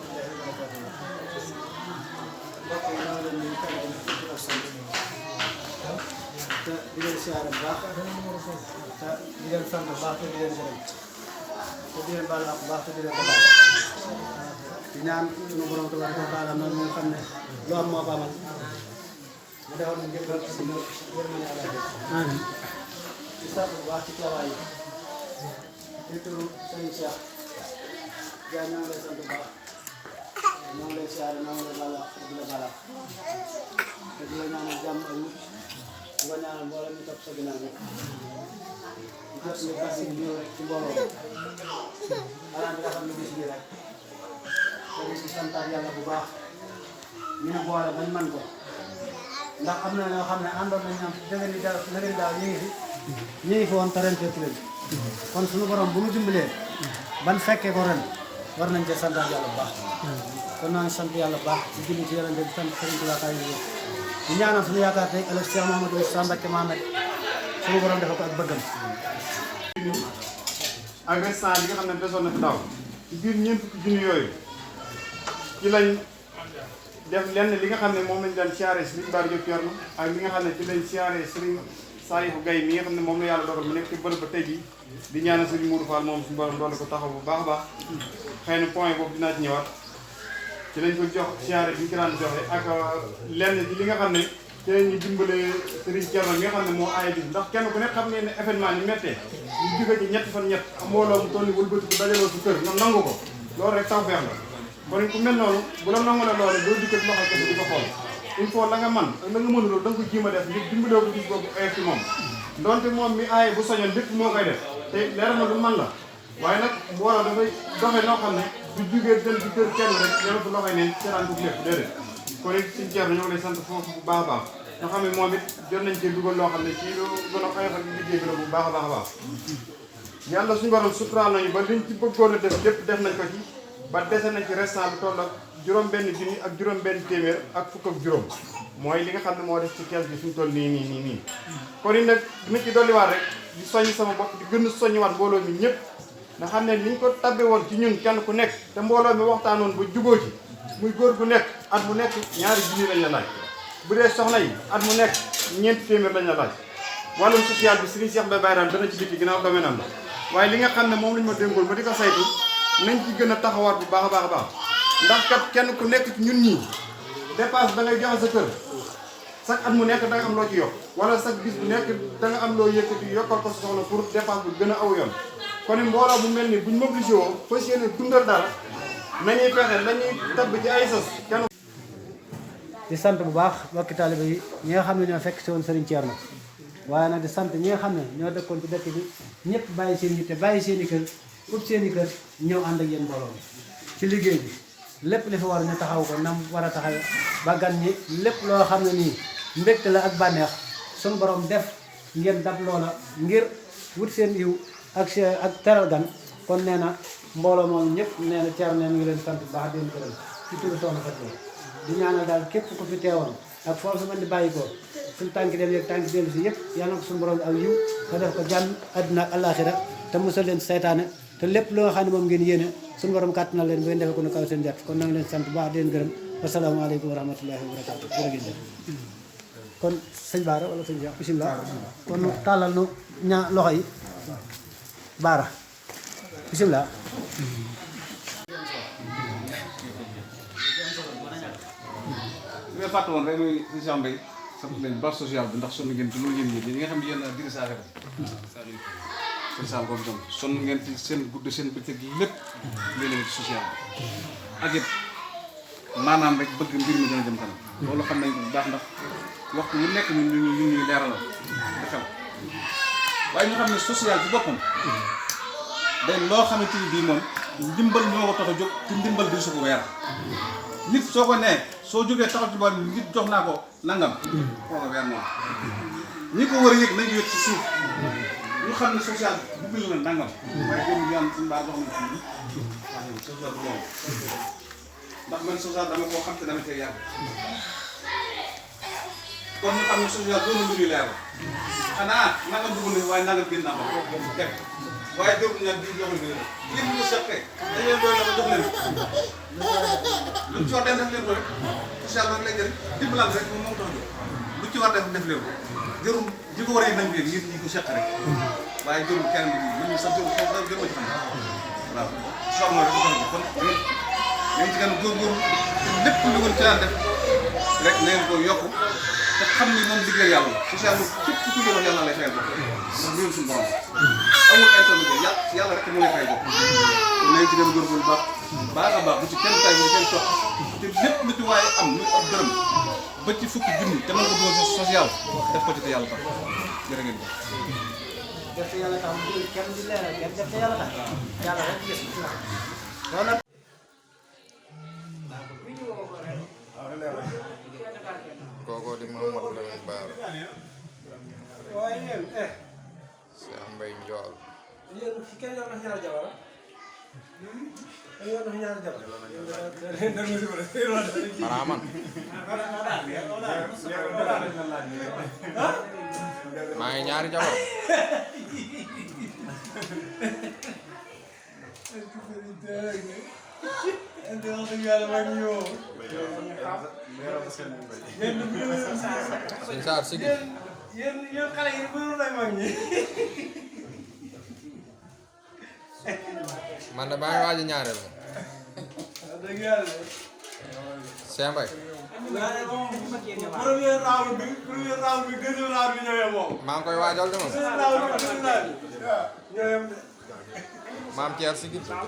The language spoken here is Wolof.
rahmatullahi wa barakatuh. Mbokk yi ñoo leen di tàggat di ko sant te di leen siyaare bu baax te di leen sant bu baax te di leen gërëm te di leen baal bu baax te di leen ko baal di ñaan suñu borom tabaraka wa taala noonu ñu xam ne lu am moo ko amal mu defal ñu njëkkal si lu yërmande Yàlla di sant bu baax ci teewaay yi di turu sëñ Cheikh yaa ñoo ngi lay sant bu baax ñoo ngi lay siyaare ñoo ngi lay baal di la baal te di la ñaanal jàmm ak mucc di ko ñaanal mboolem ñu topp sa ginnaaw bi di jot ñu fas yi ñëw rek ci mbooloo xanaa di nga xam ne bis bi rek te di santaat Yàlla bu baax ñu ne boole bañ man ko ndax am na ñoo xam ne àndoon nañ ñoom déwén daaw ñu ngi fi woon te ren fekk leen kon suñu borom bu mu dimbalee ban fekkee ko ren war nañ cee santaat Yàlla bu baax kon naa ngi sant Yàlla bu baax di julli ci Yonent bi sant Sëriñ Tuubaa kaay di ñaanal suñu yaakaar tey ëllëg Cheikh Mouhamadou Moustapha Mbacké Mohamed suñu borom defal ko ak bëggam. ak restant bi nga xam ne desoon na fi daaw ci biir ñeent fukki junni yooyu ci lañ def lenn li nga xam ne moom lañ daan siyaare Serigne Bara Diop Thierno ak li nga xam ne ci lañ siyaare Serigne Salihou Gaye mi nga xam ne moom la yàlla dogal mu nekk ci bërëb ba tey jii di ñaanal Serigne Mourou Fall moom suñu borom doole ko taxaw bu baax a baax xëy na point boobu dinaa ci ñëwaat ci lañ ko jox siyaare bi ñu ci daan joxe ak lenn ci li nga xam ne ci la ñuy dimbale Serigne Thierno mi nga xam ne moo aaye bis ndax kenn ku nekk xam ne ne événement ni méttee ñu jóge ci ñetti fan ñett mbooloo mu toll ni wëlbati ko dajaloo si kër nga nangu ko loolu rek taw feex la kon ku mel noonu bu la nangu la loolu doo dikkat loxo kese di ko xool il faut la nga man ak la nga mënul loolu da nga ko jéem a def ngir dimbalee ko gis boobu ay ci moom donte moom mi aaye bu soñoon lépp moo koy def te leer na lu man la waaye nag mbooloo dafay doxee noo xam ne du jugee dem ci kër kenn rek yoratu loxoy neen seraan ko lépp déedéet kon it suñu Thierno ñoo ngi lay sant foofu bu baax a baax nga xam ne moom it jot nañ cee dugal loo xam ne ci lu gën a xayma liggéey bi la bu baax a baax a baax yàlla suñu borom suturaal nañu ba liñ ci bëggoon a def lépp def nañ ko ci ba dese nañ ci restant bi toll ak juróom-benn junni ak juróom-benn téeméer ak fukk ak juróom mooy li nga xam ne moo def ci kees bi suñu toll nii kon it nag dina ci dolliwaat rek di soññ sama bopp di gën a soññiwaat mbooloo mi ñëpp nga xam ne niñ ko tabbe woon ci ñun kenn ku nekk te mbooloo mi waxtaanoon ba jubóo ci muy góor gu nekk at mu nekk ñaari junni lañ la laaj bu dee soxna yi at mu nekk ñeenti téeméer lañ la laaj wàllum social bi Serigne Cheikh Mbaye Bayram dana ci dikk ginnaaw domaine am la waaye li nga xam ne moom lañ ma déngool ma di ko saytu nañ ci gën a taxawaat bu baax a baax a baax ndax kat kenn ku nekk ci ñun ñii dépense da ngay joxe sa kër chaque at mu nekk da nga am loo ci yokk wala chaque bis bu nekk da nga am loo yëkkati yokkal ko sa soxla pour dépense bu gën a aw yoon kon mbooloo bu mel ni buñ mobilisé woo fas yéene dundal dara nañuy fexe lañuy tabb ci ay sas kenn di sant bu baax mbokki taaliba yi ñi nga xam ne ñoo fekk si woon Serigne Thierno waaye nag di sant ñi nga xam ne ñoo dëkkoon ci dëkk bi ñëpp bàyyi seen yitte bàyyi seen i kër ut seen i kër ñëw ànd ak yéen mbooloo ci liggéey bi lépp li fi war ñu taxaw ko nam war a taxaw ba gan ñi lépp loo xam ne nii mbégte la ak bànneex suñu borom def ngeen dab loola ngir wut seen yiw ak teral gan kon nee na mbooloo moom ñëpp nee na Thierno nee na ngi leen sant bu baax di leen gërëm ci turu soxna Fatou di ñaanal daal képp ku fi teewoon ak foofu su mën di bàyyi ko suñu tànki dem yeeg tànki dellu si yëpp yàlla na ko suñu borom ak yiw te def ko jàmm àdduna ak àllaaxira te musal leen saytaane te lépp loo xam ne moom ngeen yéene suñu borom kàttanal leen ba ngeen defee ko nu kaw seen jot kon na nga leen sant bu baax di leen gërëm wasalaamaaleykum wa rahmatullahi wa barakatu jërëjëf kon sëñ Baara wala sëñ Cheikh bisimilah kon tàllal nu ñaa loxo yi Baara bisimilah li nga fàtte woon rek mooy Cheikh Mbaye sant leen base sociale bi ndax sonn ngeen ci loolu yéen ñi nga xam ne yéen a diri saafara seen saal boobu tam sonn ngeen ci seen guddi seen bëccëg lépp ngeen ci social bi ak it maanaam rek bëgg mbir mi gën a jëm kanam loolu xam nañ ko bu baax ndax waxtu wu nekk ñun ñu leeralal da xew waaye ñu xam ne social ci boppam day loo xamante ni bii moom ndimbal ñoo ko tax a jóg ci ndimbal bi su ko weer nit soo ko nee soo jógee taxaw ci boor nit jox naa ko nangam kooka weer moom ñi ko war a yëg nañu yëg ci suuf ñu xam ne social bugg la nangam waaye dem ñu am suñu baa jox nañ ci social bu moom ndax man social dama koo xam te dama cee yàgg kon ñu xam ne social doonu lu ñuy leer la xanaa nangam dugg na waaye nangam génn naa ko waaye jarul ñaan di joxul bi yéen ñu seqee dañ leen doy la ba jox leen lu ci war def leen ko rek incha allah rek lay jëriñ dimbalante rek moom tax jóg lu ci war def leen ko jarul di ko war a nañ leen yéen ñi ko seq rek waaye jarul kenn bi ñu sax jarul foofu daal jarul ci xam waaw soxna rek ko kon ngeen ci gën a góorgóorlu lépp lu ngeen ci daan def rek na ngeen ko yokku te xam ni moom liggéey yàlla social lu képp ku ko wax yàlla lay fayal bopp ndax mbirum suñu borom amul intermédiaire yàlla rek moo lay fay bopp kon nañ ci gën a góorgóorlu baax a baax bu ci kenn tay bu ci kenn toog te lépp lu ci waaye am muy ab dërëm ba ci fukki junni te mën ko dugal social def ko ci te yàlla tax jërë ngeen def te yàlla tax mu kenn di leeral kenn def te yàlla tax yàlla rek gis loolu kooku di Mamadou Lamine Bara waaye yéen Cheikh Mbaye Ndiol yéen kenn yor na ñaari jabar yor na ñaari jabar xanaa man maa ngi ñaari jabar sëñ Saar Sigi yéen xale yi bëri na mag ñi man de maa ngi waaj a ñaareel ma dëgg yàlla Cheikh Mbaye premier round bi deuxième round bi ñëwee moom maa ngi koy waajal de moom deuxième round bi ñëwee maam Thier Sigi waaw